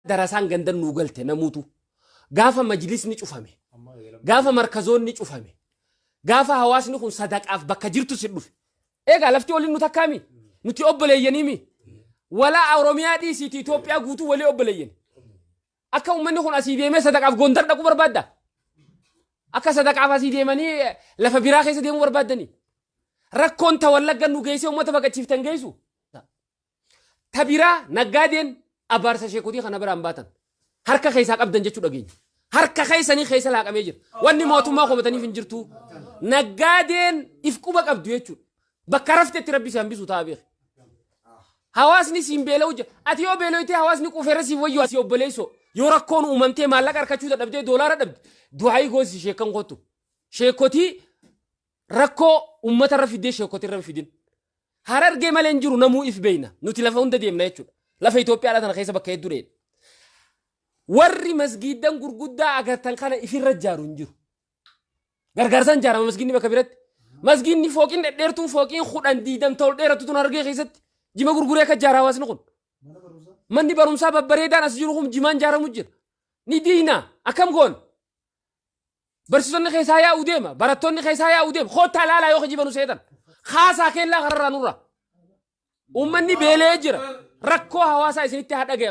Darasaan gandan nuu galte namuutu. Gaafa majlisni cufame. Gaafa markazoonni cufame. Gaafa hawaasni kun sadaqaaf bakka jirtu si dhufe. Egaa lafti waliin nu takkaami. Nuti obboleeyyaniimi. Walaa Oromiyaa dhiisiiti Itoophiyaa guutuu walii obboleeyyani. Akka uummanni kun asii deemee sadaqaaf Gondar dhaquu barbaadda? Akka sadaqaaf asii deemanii lafa biraa keessa deemuu barbaaddanii? Rakkoon ta Wallagga nu geessee uummata baqachiiftan geessu? Ta biraa naggaadeen abaarsa sheekotii kana biraan baatan. Harka keessaa qabdan jechuu dhageenya. Harka keessanii keessa laaqamee jira. Wanni mootummaa komataniif hin jirtu. Naggaadeen if quba qabdu jechuudha. Bakka raftetti rabbi si hambisu ta'a beeki. Hawaasni siin beela'u jira. Ati yoo beeloytee hawaasni quufeerra siif wayyu asii obboleessoo. Yoo rakkoon uumamtee maallaqa harkachuu dadhabdee doolaara dhabde du'aayii goosi sheekkan kottu. Sheekotii rakkoo uummata irra fiddee sheekotii irra hin fidin. Harargee malee hin jiru namuu if beeyna. Nuti lafa hunda deemna jechuudha. Lafa Itoophiyaadhaa tana keessa bakka hedduu dheedha. Warri masgiiddan gurguddaa agartan kana ifirra ijaaru hin jiru. Gargaarsaan ijaarama masgiidni bakka biratti. Masgiidni fooqiin dhedheertuun fooqiin 10 20 ol dheeratu tun Harargee keessatti jima gurguree akka ijaara hawaasni kun. Manni barumsaa babbareedaan as jiru kun jimaan ijaaramu jira. Ni diina akkam goona? Barsiisonni keessaa yaa'uu deema. Barattoonni keessaa yaa'uu deema. Koottaa laalaa yoo kijiba nu seetan. Kaasaa keellaa kararraa nurra. Uummanni beela'ee jira. Rakkoo hawaasaa isinitti haa dhagayamu.